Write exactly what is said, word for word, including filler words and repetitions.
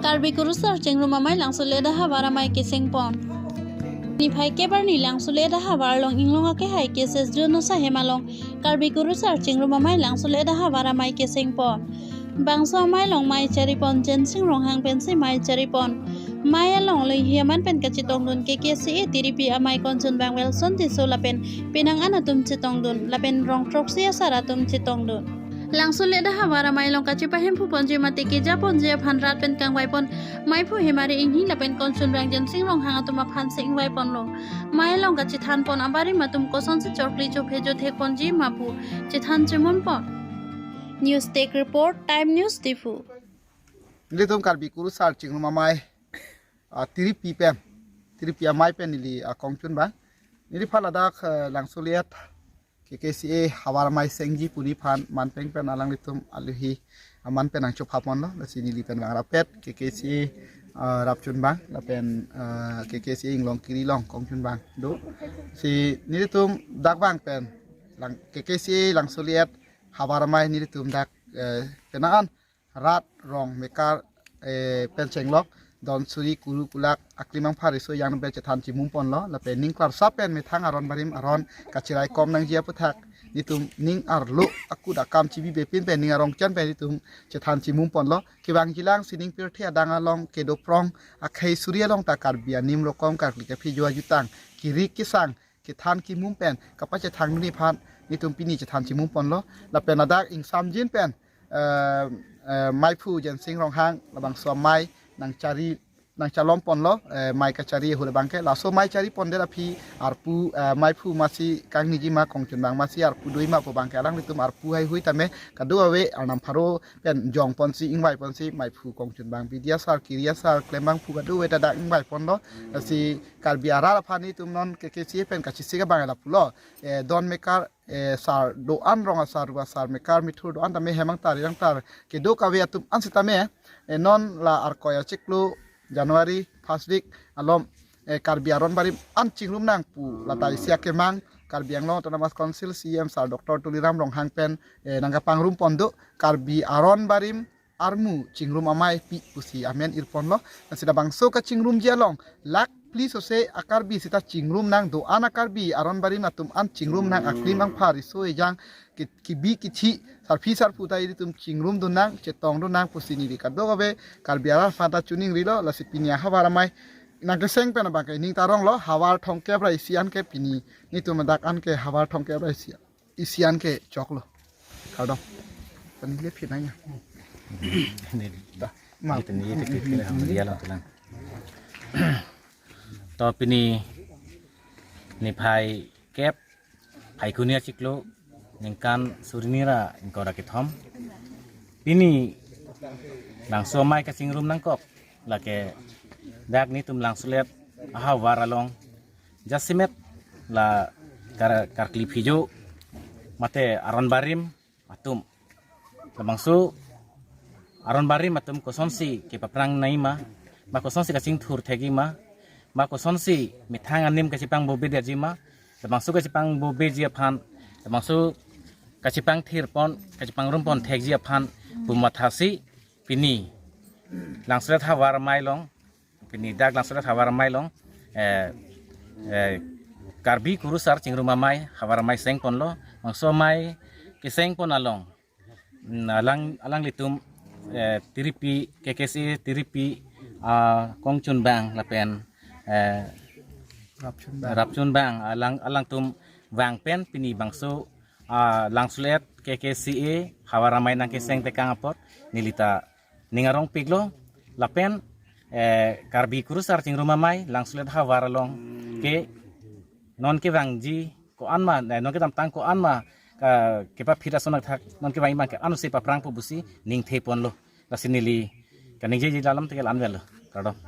Karbi Kurusar Chingrum Amei Langsolet Ahavar Amei Keseng Pon. Niphai kep arni Langsolet Ahavar along Inglong Akehai K S S Jonosa Hem along Karbi Kurusar Chingrum Amei Langsolet Ahavar Amei Keseng Pon. Bangso amei along mei chari pon Jensing Ronghang pensi mei chari pon. Mei along lenghi aman pen kachetongdun K K C A Tiripi Amei Kongchunbang Wilson Tisso lapen penang an atum chetongdun lapen rong throksi asar atum chetongdun. Langsolet Ahavar Amei along kachepahemphu ponji mate keja ponji aphan rat pen kangvai pon meiphu Hemari Inghi lapen Kongchunbang Jensing Ronghang atum aphansi ingvai ponlo. Mei along kachethan pon abarim atum kosonsi chokli chophe jothek ponji ma pu chethan chemon pon. News Desk Report, Time News Diphu. Nelitum Karbi Kurusar Chingrum Amei, ah, Tiripi pen, Tiripi Amei pen neli, ah, kongchunbang. Neliphan ladak, eh, Langsolet K K C A Havar Amei sengji pu neliphan manpeng pen alanglitum aluhi aman pen nangchopha ponlo, lasi neli pen vangrapet K K C A, ah, rapchunbang lapen, ah, K K C A Inglong Kiri along kongchunbang do. Si nelitum dak vang pen lang K K C A Langsolet Havar Amei nelitum dak, eh, penang an rat rong mekar, eh, pen chenglok don suri kuru kulak aklim angpha riso ejang pen chethan chemum ponlo lapen ning klarsap pen methang aron barim aron kachirai kom nangji aputhak nelitum ning arlo akut akam chibibepin pen ning arong chen pen nelitum chethan chemum ponlo. Kevangjilang sining pirthe adang along kedoprong akhei suri along ta Karbi anim rokom karkli kaphi jo ajutang kirik kisang kethan kemum pen kapachethang dun aphan nelitum pini chethan chemum ponlo. Lapen ladak ingsamjin pen, eh, eh, meiphu Jensing Ronghang labangso amei nangchari nangchalom ponlo, eh, mei kachari ahut abangke. Laso mei chari pondet aphi arpu, eh, meiphu masi kangniji ma kongchunbang masi arpu doi ma pu abangke alanglitum arpu heihui tame kadokave arnam pharo pen jong ponsi ingvai ponsi meiphu kongchunbang Bidya sar Kiriya sar klembangphu kadokave ta dak ingvai ponlo. Lasi Karbi arat aphan nelitum non K K C A pen kachesik abang lapulo. Eh, don mekar, eh, sar do-an rong asar ru asar mekar mithur do-an tame hemang tar irang tar kedo kave atum an sitame, eh, non la Arkoi achiklo January first week alom, eh, Karbi aron barim an chingrum nang pu lata isi akemang Karbi Anglong Autonomous Council C E M sar Doctor Tuliram Ronghang pen, eh, nangkapangrum pon do Karbi aron barim armu chingrum amei pi pusi amen ir ponlo. Lasi labangso kachingrumji along lak phli sose a-Karbi sita chingrum nang do-an a-Karbi aron barim atum an chingrum nang aklim angpha riso ejang ki-, kibi kithi sarpi sarpo ta ilitum chingrum dun nang chetong dun nang pusi neli kadokave Karbi arat aphan ta chuning rilo. Lasi pini ahavar amei nangkeseng pen abangke ning taronglo havar thomkep ra isi anke pini nelitum dak anke havar thomkep ra isi isi anke choklo. Kardom. Pani le phit nangya. Ini, ini, ini, ini, ini, ini, dia lang tulang. To pini niphai kep, Phaikuni achiklo, ningkan suri hini ra ingkoi ra kethom. Pini Langso Amei kachingrum nangkok, lake dak nelitum Langsolet ahavar along jasemet la kar-, karkli phijo mate aron barim atum. Labangso aron barim atum kosonsi kepaphrang nangji ma, ma kosonsi kachingthur thekji ma, ma kosonsi methang anim kachepangbobe detji ma, labangso kachepangbobeji aphan, labangso kachepangthir pon, kachepangrum pon thekji aphan pu mathasi pini Langsolet havar amei along, pini dak Langsolet havar amei along, eh, eh, Karbi Kurusar Chingrum Amei havar amei seng ponlo. Langso amei keseng pon along, mm, alang, alanglitum, eh, Tiripi, K K C A Tiripi, ah, kongchunbang lapen, eh, rapchunbang, rapchunbang, alang, alangtum vang pen pini bangso, ah, Langsolet K K C A havar amei nangkeseng tekang apot neli ta ning arongpiklo lapen, eh, Karbi Kurusar Chingrum Amei Langsolet havar along ke non kevangji ko-an ma, eh, non kedamtang ko-an ma, ka, kepaphit ason athak non kevangji ma ke ansi paphrang po pusi ningthe ponlo. Lasi neli kaningjeji alam tekel anvelo. Kardom.